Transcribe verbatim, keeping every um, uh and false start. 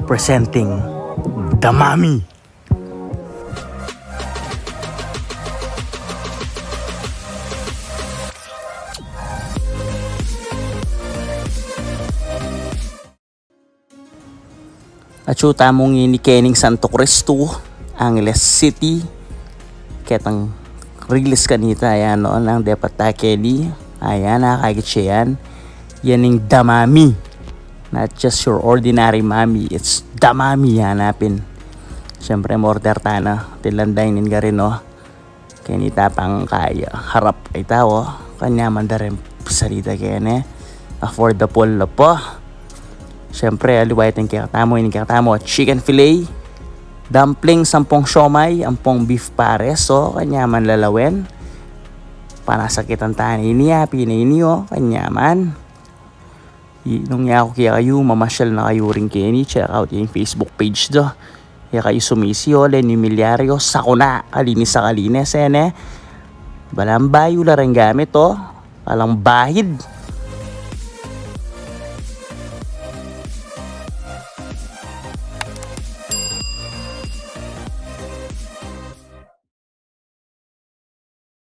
Presenting Damami. Atsu tamu ngeni keni king Santo Cristo, Angeles City. Ketang rilis kanita, ayan, o, nung depat ta keni. Ayan, nakakit ya yan. Yan ing Damami. Not just your ordinary mami, it's Damami, yan apin. Siyempre, order ta na. Tinlan dining karin, o. Keni ta pang kaya harap kaya, o. Kanyaman da ring salita keni. Affordable la pa. Siyempre, aliwa iting kekatamu, ining kekatamu, chicken fillet, dumpling, ampong siomai, ampong beef pares, o, kanyaman lalawen. Panasakitan ta ini, apin ini, o, kanyaman. I, nung yaku kekayu, mamasyal na kayu rin keni, check out ing Facebook page da. Kekayu sumisi, o, Leni Milyario, sakuna, kalinis a kalinis, e, ne? Balang bayu la ring gamit, o. Balang bahid.